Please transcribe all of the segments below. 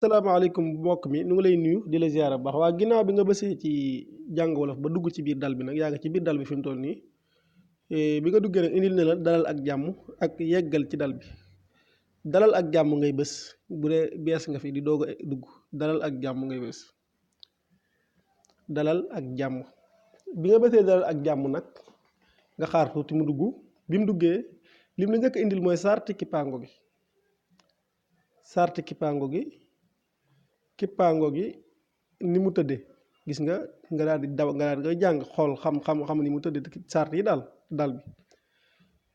salaamaaleykum mbokk mi nu ngi lay nuyu di la ziyaara bu baax waa ginnaaw bi nga bësee ci jàng wolof ba dugg ci biir dal bi nag yaa ngi ci biir dal bi fi mu toll nii bi nga duggee nag indil na la dalal ak jàmm ak yeggal ci dal bi dalal ak jàmm ngay bës bu dee bees nga fi di doog a dugg dalal ak jàmm ngay bës dalal ak jàmm bi nga bësee dalal ak jàmm nag nga xaar tuuti mu dugg bi mu duggee lim la njëkk a indil mooy sarti kippaango gi sarti kippaango gi ni mu tëddee gis nga daal di daw nga daal di koy jàng xool xam ni mu tëddee sart yi daal dal bi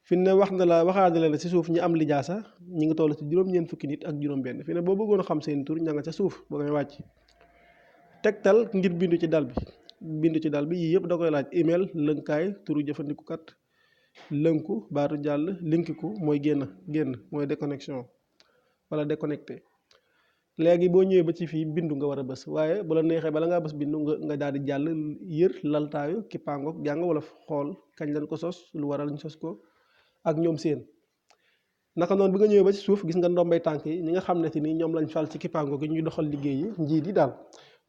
fi ne wax na la waxaale la ci suuf ñi am lijaasa ñi ngi toll ci juróom-ñeent fukki nit ak juróom-benn fi ne boo bëggoon a xam seen tur ña nga ca suuf ba ngay wàcc tegtal ngir bindu ci dal bi yii yëpp da koy laaj email lënkaay turu jëfandikukat lënku baatu jàll linkiku mooy génn mooy déconnexion wala déconnecté léegi boo ñëwee ba ci fii bindu nga war a bës waaye bu la neexee bala ngaa bës bindu nga daal di jàll yër laltaayu kippaangoog jàng wala xool kañ lañ ko sos lu waral ñu sos ko ak ñoom seen naka noonu bi nga ñëwee ba ci suuf gis nga ndombay tànk yi ñi nga xam ne ci ni ñoom lañ fal ci kippaangoog yi ñuy doxal liggéey yi njiit yi daal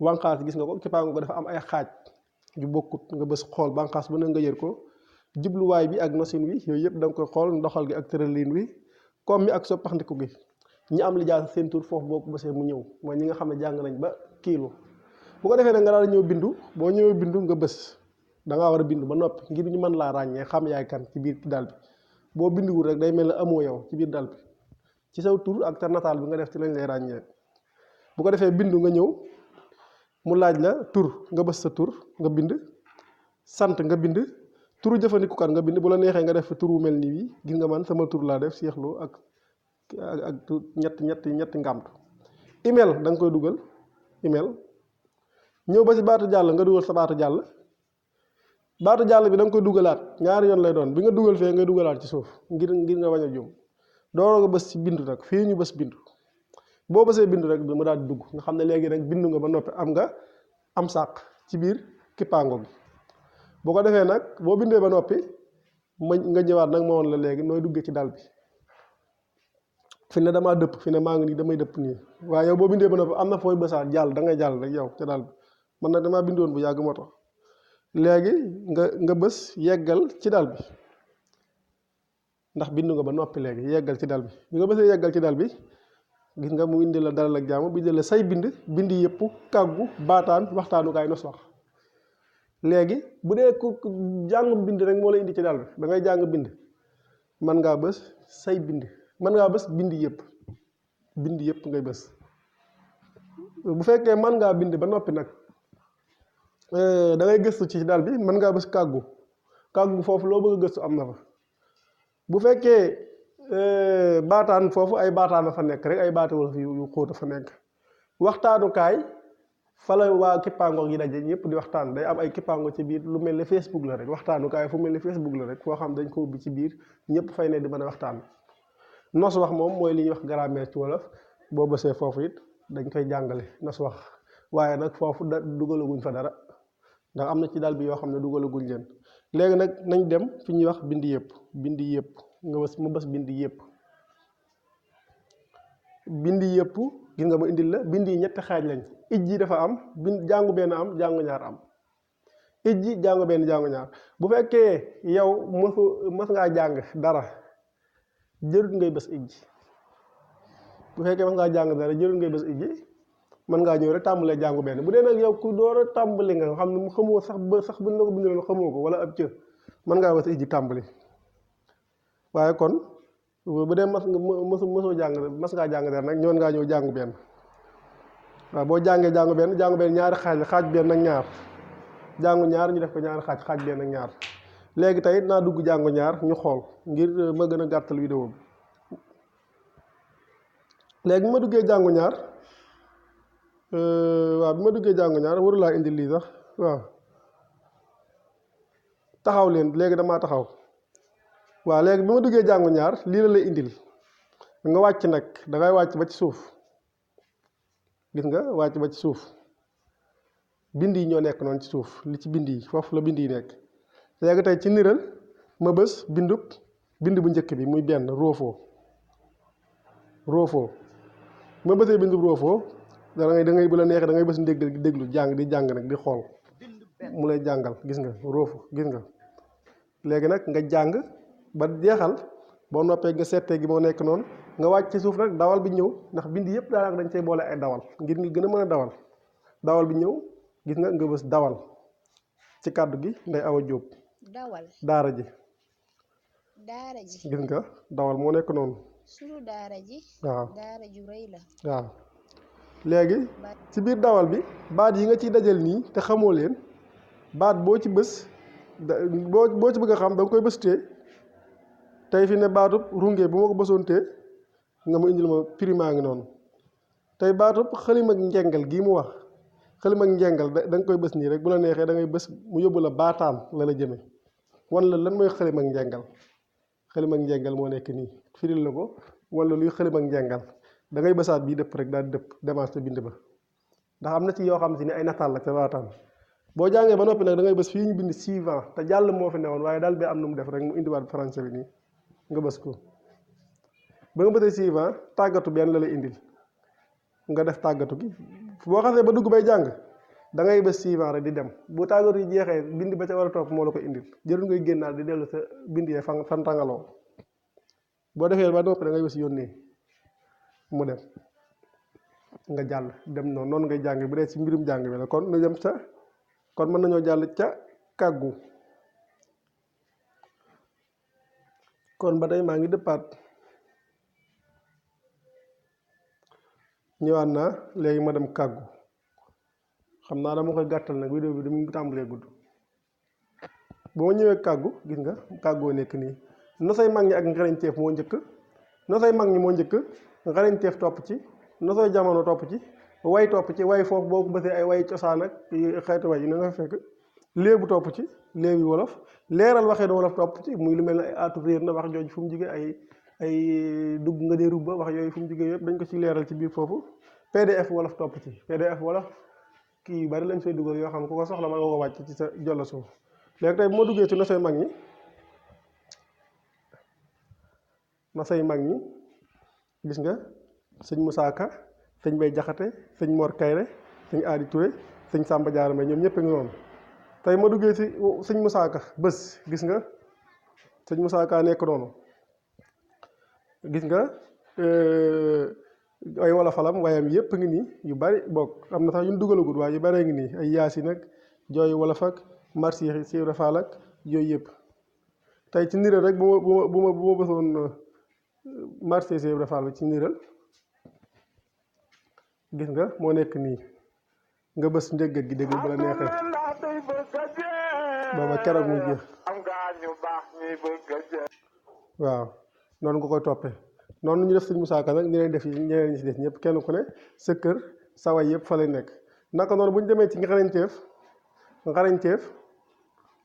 wànqaas gis nga ko kippaangoog dafa am ay xaaj yu bokkut nga bës xool bànqaas bu ne nga yër ko jubluwaay bi ak nosin wi yooyu yëpp da nga koy xool ndoxal gi ak tëralin wi comme mi ak soppaxndiku gi ñi am lijaasa seen tur foofu boo ko bësee mu ñëw mooy ñi nga xam ne jàng nañ ba kiilu bu ko defee nag nga daal ñëw bindu boo ñëwee bindu nga bës da ngaa war a bindu ba noppi ngir ñu mën laa ràññee xam yaay kan ci biir dal bi boo binduwul rek day mel ne amoo yow ci biir dal bi ci saw tur ak sa nataal bi nga def ci lañ lay ràññee bu ko defee bindu nga ñëw mu laaj la tur nga bës sa tur nga bind sant nga bind turu jëfandikukat nga bind bu la neexee nga def tur wu mel nii wi gis nga man sama tur laa def Cheikh Lo ak ñetti ngàmtu email da nga koy dugal email ñëw ba ci baatu jàll nga dugal sa baatu jàll bi da nga koy dugalaat ñaari yoon lay doon bi nga dugal fee ngay dugalaat ci suuf ngir nga bañ a juum doo nga bës ci bindu nag fii ñu bës bindu boo bësee bindu rek mu daal di dugg nga xam ne léegi rek bindu nga ba noppi am sàq ci biir kippaango gi boo ko defee nag boo bindee ba noppi nga ñëwaat nag ma woon la léegi nooy duggee ci dal bi fi ne damaa dëpp fi ne maa ngi nii damay dëpp nii waaye yow boo bindee ba noppi am na fooy bësaat jàll da ngay jàll rek yow ca dal bi man nag damaa bindoon bu yàgg moo tax léegi nga bës yeggal ci dal bi ndax bindu nga ba noppi léegi yeggal ci dal bi nga bësee yeggal ci dal bi gis nga mu indi la dalal ak jàmm bindi la say bind yëpp kàggu baataan waxtaanukaay nos wax léegi bu dee ku jàngum bind rek moo la indi ci dal bi da ngay jàng bind man ngaa bës say bind mën ngaa bës bind yëpp ngay bës bu fekkee mën ngaa bind ba noppi nag da ngay gëstu ci dal bi mën ngaa bës kàggu foofu loo bëgg a gëstu am na fa bu fekkee baataan foofu ay baataan a fa nekk rek ay baati wolof yu xóot a fa nekk waxtaanukaay fa la waa kippaangoog yi daje ñëpp di waxtaan day am ay kippaango ci biir lu mel ne Facebook la rek waxtaanukaay fu mel ne Facebook la rek foo xam dañ ko ubbi ci biir ñëpp fay ne di mën a waxtaan nos wax moom mooy li ñuy wax grammaire ci wolof boo bësee foofu it dañ koy jàngale nos wax waaye nag foofu dugalaguñ fa dara ndax am na ci dal bi yoo xam ne dugalaguñ leen léegi nag nañ dem fi ñuy wax bind yëpp nga bës ma bës bind yëpp gis nga ma indil la bind yi ñetti xaaj lañ ijji dafa am jàngu benn am jàngu ñaar am ijji jàngu benn jàngu ñaar bu fekkee yow mës ngaa jàng dara jërut ngay bës ijji bu fekkee mës ngaa jàng dara jërut ngay bës ijji mën ngaa ñëw rek tàmbalee jàngu benn bu dee nag yow ku door a tàmbali nga xam ne mu xamoo sax buñ la ko bindaloon xamoo ko wala ab cër mën ngaa bës ijji tàmbali waaye kon bu dee mësoo jàng mas ngaa jàng dara nag ñëwoon ngaa ñëw jàngu benn waaw boo jàngee jàngu benn ñaari xaaj benn ak ñaar jàngu ñaar ñu def ko ñaari xaaj benn ak ñaar léegi tey naa dugg jàngu ñaar ñu xool ngir ma gën a gàttal vidéo bi léegi bi ma duggee jàngu ñaar waaw bi ma duggee jàngu ñaar waru laa indi lii sax waaw taxaw leen léegi damaa taxaw waaw léegi bi ma duggee jàngu ñaar lii la lay indil nga wàcc nag dangay wàcc ba ci suuf gis nga wàcc ba ci suuf bind yi ñoo nekk noonu ci suuf li ci bind yi foofu la bind yi nekk léegi tey ci niral ma bës bind bu njëkk bi muy benn roofoo ma bësee bind roofoo da ngay bu la neexee da ngay bës ndéggal gi déglu jàng di jàng nag di xool mu lay jàngal gis nga róofu gis nga léegi nag nga jàng ba jeexal boo noppee nga settee gi moo nekk noonu nga wàcc ci suuf nag dawal bi ñëw ndax bind yëpp daanaka dañ cey boole ay dawal ngir nga gën a mën a dawal dawal bi ñëw gis nga bës dawal ci kàddu gi Ndeye Awa Diop dawal daara ji daara ji gis nga dawal moo nekk noonu sunu daara ji waaw daara ju rëy la waaw léegi ci biir dawal bi baat yi nga ciy dajal nii te xamoo leen baat boo ci bës boo ci bëgg a xam da nga koy bës tee tey fi ne baatub runge bu ma ko bësoon tee nga mu indil ma prima ngi noonu tey baatub xëlim ak njengal gii mu wax xëlim ak njengal da nga koy bës nii rek bu la neexee da ngay bës mu yóbbu la baataan la la jëme wan la lan mooy xëlim ak njengal xëlim ak njengal moo nekk nii firil la ko wala luy xëlim ak njengal da ngay bësaat bii dëpp rek daal di dëpp démarche te bind ba ndax am na ci yoo xam si ne ay nataal la ca baataan boo jàngee ba noppi nag da ngay bës fii ñu bind suivant te jàll moo fi newoon waaye daal bi am na mu def rek mu indiwaat français bi nii nga bës ko ba nga bësee suivant tàggatu benn la lay indil nga def tàggatu gi boo xasee ba dugg bay jàng da ngay bës suivant rek di dem bu tàggatu yi jeexee bind ba ca war a topp moo la ko indil jërul ngay génnaat di dellu sa bind yee fan tàngaloo boo defee ba noppi da ngay bës yónnee mu dem nga jàll dem noonu ngay jàng bu dee ci mbirum jàng bi la kon nu dem sa kon mën nañoo jàll ca kàggu kon ba tey maa ngi dëppaat ñëwaat naa léegi ma dem kàggu xam naa dama koy gàttal nag vidéo bi dama tàmbalee gudd boo ñëwee kàggu gis nga kàggoo nekk nii nosay mag ñi ak ngarañteef moo njëkk nosay mag ñi moo njëkk ngarañteef topp ci nosay jamono topp ci way topp ci way foofu boo ko bësee ay way cosaan ak xeetu way yi na nga fekk léebu topp ci léebi wolof leeral waxee na wolof topp ci muy lu mel ne ay aatu réer na wax jooju fu mu jógee ay dugg nga dee rubba wax yooyu fu mu jógee yëpp dañ ko ci leeral ci biir foofu PDF wolof topp ci PDF wolof kii yu bari lañ fay dugal yoo xam ku ko soxla mën nga ko wàcc ci sa jollo suuf léegi tey bu ma duggee ci nosay mag ñi nosay mag ñi gis nga sëñ Moussa Ka sëñ Bay Jaxate sëñ Mor Kayre sëñ Aadi Touré sëñ Samba Diarra Mbaye ñoom ñëpp a ngi noonu tey ma duggee ci sëñ Moussa Ka bés gis nga sëñ Moussa Ka nekk noonu gis nga ay wolofalam wayam yëpp ngi nii yu bari bokk am na sax yu ñu dugalagul waaye yu baree ngi nii ay yaasi nag jooy wolof ak marsi Ibra Faal ak yooyu yëpp tey ci niral rek bu ma bësoon marsi Ibra Faal bi ci niral gis nga moo nekk nii nga bës njëggat gi dégg bu la neexee booba keroog muy jeex waaw noonu nga koy toppee noonu ñu def sëñ Moussa Ka nag ñeneen def yi ñeneen ñi si des ñëpp kenn ku ne sa kër sa way yëpp fa lay nekk naka noonu bu ñu demee ci ngarañteef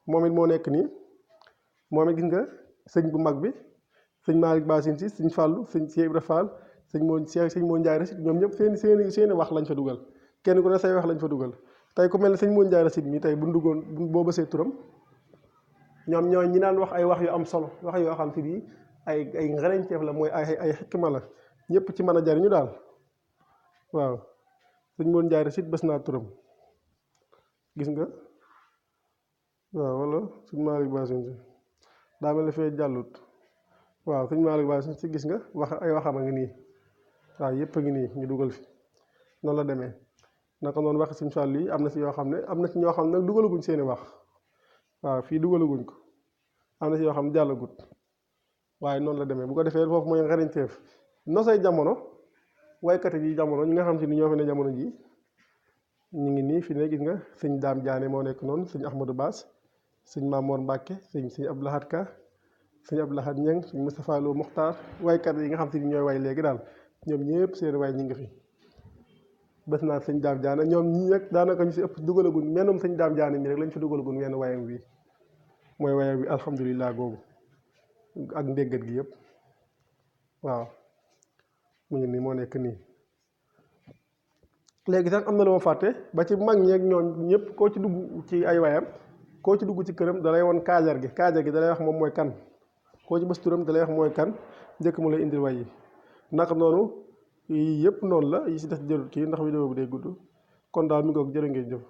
moom it moo nekk nii moom it gis nga sëñ bu mag bi sëñ Malick Bassine si sëñ Fallou sëñ Cheikh Ibra Fall sëñ moo Njaay Rasid ñoom ñëpp seeni wax lañ fa dugal kenn ku ne say wax lañ fa dugal tey ku mel ne sëñ moo Njaay Rasid mi tey bu duggoon boo bësee turam ñoom ñooy ñi daan wax ay wax yu am solo wax yoo xam si bii ay ngarañteef la mooy ay xikma la ñëpp ci mën a jariñu daal waaw sëñ moo Njaay Rasid bës naa turam gis nga waaw wala sëñ Malick Bassine si daa mel ne fee jàllut waaw sëñ Malick Bassine si gis nga wax ay waxam a ngi nii waaw yëpp a ngi nii ñu dugal fi noonu la demee naka noonu wax sëñ Fall yi am na si yoo xam ne am na si ñoo xam ne nag dugalaguñ seeni wax waaw fii dugalaguñ ko am na si yoo xam ne jàllagut waaye noonu la demee bu ko defee foofu mooy ngarañteef nosay jamono waykat yi jamono ñi nga xam si ni ñoo fi ne jamono ji ñu ngi nii fi ne gis nga sëñ Daam Jaane moo nekk noonu sëñ Ahmadou Bass sëñ Mamoor Mbàkke sëñ Abdou Lahad Ka sëñ Abdou Lahad Ñang sëñ Moustapha Lo Muxtaar waykat yi nga xam si ni ñooy way léegi daal ñoom ñëpp seen way ñi ngi fi bés naa sëñ Daam Jaane ñoom ñii nag daanaka ñu si ëpp dugalagun menum sëñ Daam Jaane mi rek lañ fi dugalagun wenn wayam wi mooy wayam wi alhamdulilah googu ak ndéggat gi yëpp waaw mu ngi nii moo nekk nii léegi sax am na lu ma fàtte ba ci mag ñeeg ñoom ñëpp koo ci dugg ci ay wayam koo ci dugg ci këram dalay won kaajar gi dalay wax moom mooy kan koo ci bés turam dalay wax mooy kan njëkk mu lay indil way yi naka noonu yii yëpp noonu la yi si des jërul kii ndax vidéo bi day gudd kon daal mi ngoog jërë ngeen jëf